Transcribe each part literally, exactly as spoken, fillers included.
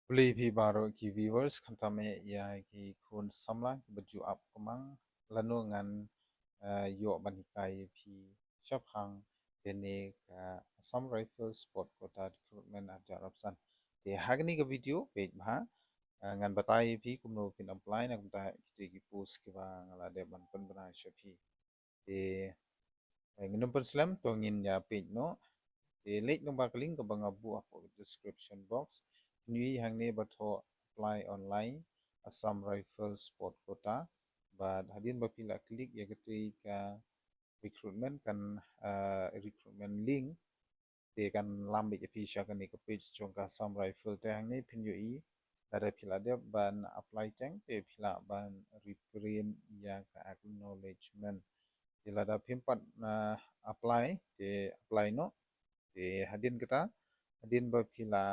Khublei phi baroh ki viewers, khamtam eh ïa ki khun samla kiba ju ap kumang, lano ngan, eh, ïoh ban hikai ïa phi shaphang kane ka Assam Rifle Sport Quota Recruitment hajar arphew san. Te ha kane ka video peit bha, eh, ngan batai ïa phi kumno phin apply na kumta kito ki post kiba nga la dep ban pynbna sha phi. Te, eh, ngin ym pynslem, to ngin ïa peit noh. Te leit lyngba ka link kaba nga buh hapoh description box. Phin ïohi hangne ba thoh apply online, Assam Rifle Sport Quota. Bad hadien ba phi la click ïa katei ka recruitment kan, eh, recruitment link. Te kan lam beit ïa phi sha kane ka page jong ka Assam Rifle. Te hangne phin ïohi lada phi la dep ban apply teng te phi lah ban reprint ïa ka acknowledgement. Te lada phim pat, ah, apply te apply noh. Te hadien kata, hadien ba phi la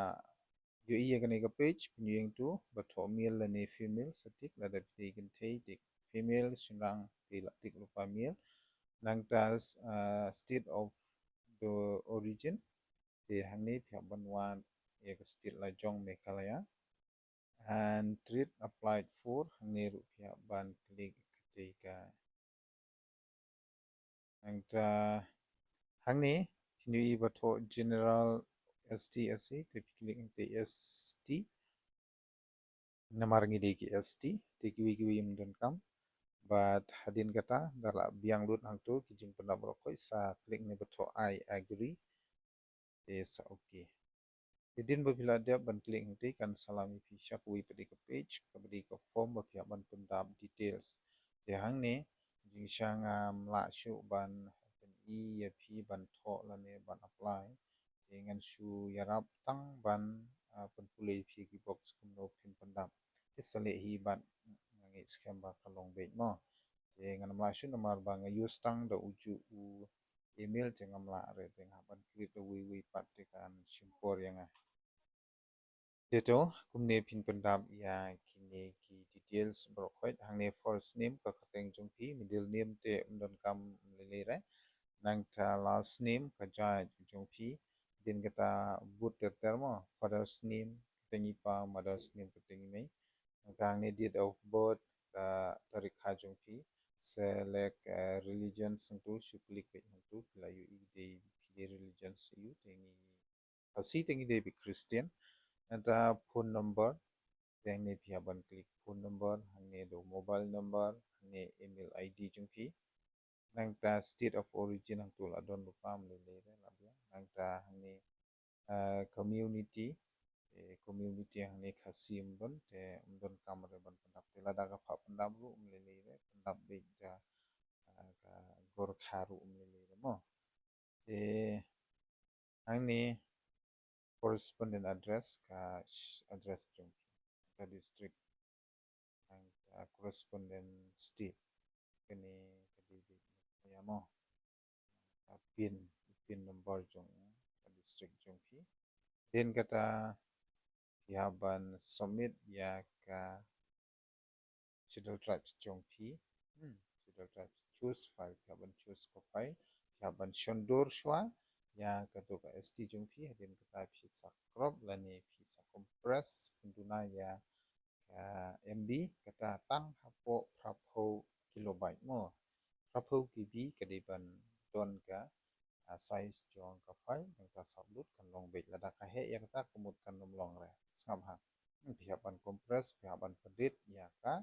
ïohi ïa kane ka page, phin ïohi hangto ba thoh male lane female, sa tick. Lada phi dei kynthei tick female, shynrang phi lah tick lypa male. Nangta, ah, state of the origin. Te hangne phi hap ban wad ïa ka state la jong Meghalaya. And trade applied for, hangne ruh phi hap ban click katei ka. Nangta hangne phin ïohi ba thoh general S T S C, te phi click hangne S T. Namar ngi dei ki S T, te kiwei kiwei ym donkam. Bad hadien kata, da lah biang lut hangto ki jingpyndap baroh khoit, sa click hangne ba thoh I agree. Te sa okay. Te hadien ba phi la dep ban click hangtei kan sa lam ïa phi sha kawei pat de ka page, kaba dei ka form ba phi hap ban pyndap details. Te hangne, jingshisha ngam lah shuh ban pyni ïa phi ban thoh lane ban apply. Te ngan shu ïarap tang ban, ah, pynpule ïa phi ki box kumno phin pyndap. Te sa leh hi bad nga ngeit skhem ba ka long beit mo. Te ngan ym lah shuh namar ba nga use tang da ujuh u email, te ngam lah re, te nga hap ban create da uwei uwei pat te kan shim por ïa nga. Te to, kumne phin pyndap ïa kine ki details baroh khoit. Hangne first name ka kyrteng jong phi, middle name te ym donkam lei lei re. Nangta last name ka jait jong phi. Hadien kata bud ter ter mo, father's name, kyrteng i pa, mother's name, kyrteng i mei. Nangta hangne date of birth, ka tarik kha jong phi. Select, eh, religion, hangto shu click beit hangto, phi la ïohi dei phi dei religion aïu, te ngi Khasi te ngi dei beit Christian. Nangta phone number, te hangne phi hap ban click phone number, hangne da u mobile number, hangne email I D jong phi. Nangta state of origin, hangto la don lypa, ym lei lei re, la biang. Nangta hangne, eh, community, eh, community hangne Khasi ym don, te ym donkam re ban pyndap. Te lada ka phah pyndap ruh ym lei lei re, pyndap beit da, eh, ka Gorkha ruh ym lei lei re mo. Te hangne correspondent address, ka sh-, address jong phi, ka district, nangta correspondent state. Kane ka dei beit ïa mo. Ka pin, pin number jong ka district jong phi. Hadien kata phi hap ban submit ïa ka Schedule Tribes jong phi. Hmm, Schedule Tribes, choose file, phi hap ban choose ka file, phi hap ban shon dur shuwa ïa kato ka S T jong phi, hadien kata phi sa crop lane phi sa compress pynduna ïa ka M B, kata tang hapoh phraphew kilobyte mo. Phraphew K B ka dei ban don ka, ah, size jong ka file, nangta sa upload kan long beit, lada ka heh ïa kata ka mut kan ym long re. Sngap ha. Hmm, phi hap ban compress, phi hap ban pyndit ïa ka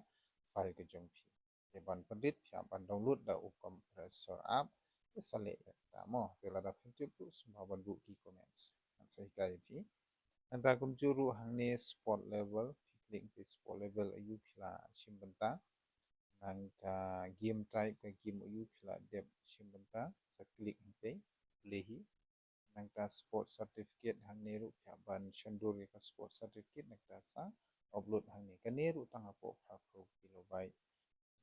file ka jong phi. Te ban pyndit phi hap ban download da u compressor app. Te sa leh ïa kata mo. Te lada phi tip ruh sngewbha ban buh ki comments. Ngan sa hikai ïa phi. Nangta kumjuh ruh hangne sport level, phi click te sport level aïu phi la shim bynta. Nangta game type, ka game aïu phi la dep shim bynta, sa click hangtei, pule hi. Nangta sport certificate, hangne ruh phi hap ban shon dur ïa ka sport certificate, nangta sa upload hangne. Kane ruh tang hapoh phraphew kilobyte.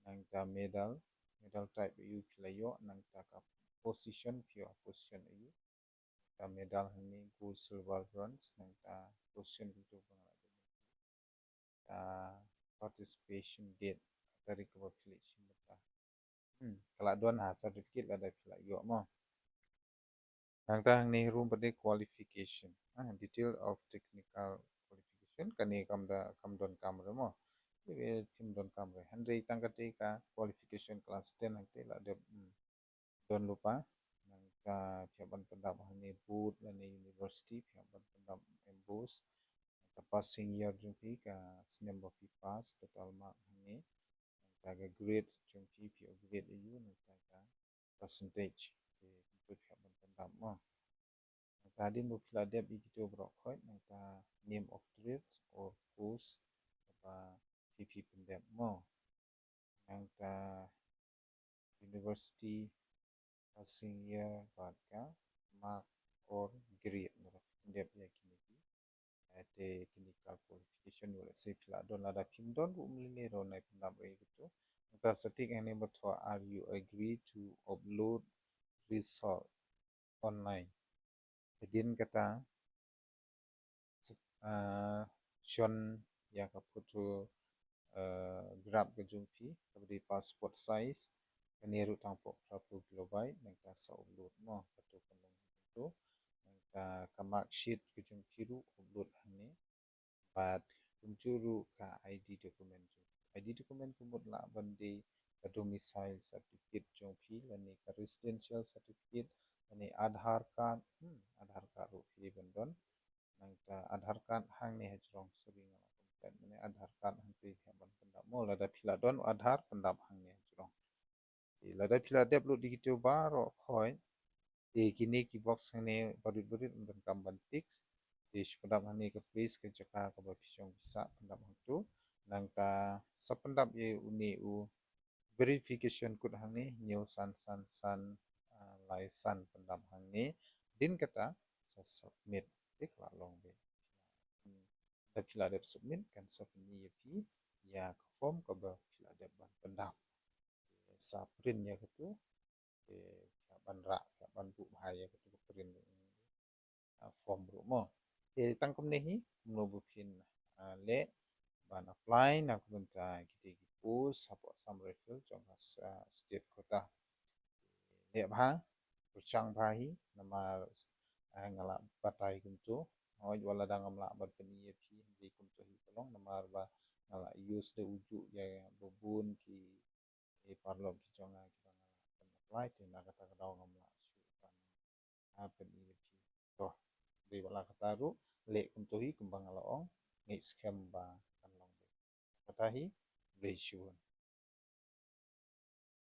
Nangta medal, medal type aïu phi la ïoh, nangta ka position, phi ïoh position aïu. Nangta medal hangne gold, silver, bronze, nangta position kumto ba nga la don. Ah, participation date, tarik kaba phi leit shim bynta. Hmm, ka la don ha certificate lada phi la ïoh mo. Nangta hangne ruh pat de qualification. Ah, detail of technical qualification. qualification, kane kam da, kam donkam re mo. Te phim donkam re. Hynrei tang kata ka qualification class ten hangta la dep, hmm, don lypa. Nangta phi hap ban pyndap hangne board lane university, phi hap ban pyndap MBOSE. Nangta passing year jong phi, ka snem ba phi pass, total mark hangne. Nangta ka grade jong phi, phi upgrade aiu, nangta ka percentage. Te kumtu phi hap ban pyndap mo. Nangta hadien ba phi la dep ïa kito baroh khoit, nangta name of trades or course kaba phi, phi pyndep mo. Nangta university, passing year bad ka mark or grade, nangta phi pyndep ïa kine ki. Eh, te kine ka qualification, ïoh lehse phi la don, lada phim don ruh ym lei lei ruh nai pyndap re ïa kito. Nangta sa tick hangne ba thoh, are you agree to upload result online? Hadien kata, ah, shon ïa ka photo, ah, graph ka jong phi, kaba dei passport size, kane ruh tang pop phra phew kilobyte, nangta sa upload mo, kato kan long kumto, nangta ka mark sheet ka jong phi ruh upload hangne, bad kumjuh ruh ka ID document jong phi. ID document ka mut lah ban dei ka domicile certificate jong phi, lane ka residential certificate, lane Aadhaar card, hmm, Aadhaar card ruh phi dei ban don. Nangta Aadhaar card hangne hajrong, sorry, nga la complete, mane Aadhaar card hangta phi hap ban pyndap mo, lada phi la don Aadhaar pyndap hangne hajrong. Te lada phi la dep lut ïa kito baroh khoit, te kine ki box hangne barit barit ym donkam ban tick. Te shu pyndap hangne ka place, ka jaka kaba phi shong phi sah, pyndap hangto. Nangta sa pyndap ïa une u verification code hangne, hynñiew san san san, ah, lai san, pyndap hangne. Hadien kata sa submit, te ka la long beit. Lada phi la dep submit, kan sa pyni ïa phi ïa ka form kaba phi la dep ban pyndap. Te sa print ïa kato, te phi hap ban rah, phi hap ban buh bha ïa kato ka print, ah, form ruh mo. Te tang kumne hi kumno ba phin, ah, leh ban apply na ka bynta kita ki post hapoh Assam Rifle jong ka, ah, state quota. Leh bha, pyrshang bha hi, namar, ah, nga la batai kumto. Hooid, wat lada ngam lah ban pyni ïa phi, hynrei kumto hi ka long, namar ba nga la use da ujuh ïa ba bun ki, ki paralok ki jong nga kiba nga la apply, te na kata ka daw ngam lah shuh ban, ah, pyni ïa phi. To, dei wat la kata ruh, leh kumto hi kumba nga la ong, ngeit skhem ba kan long beit. Kata hi, khublei shibun.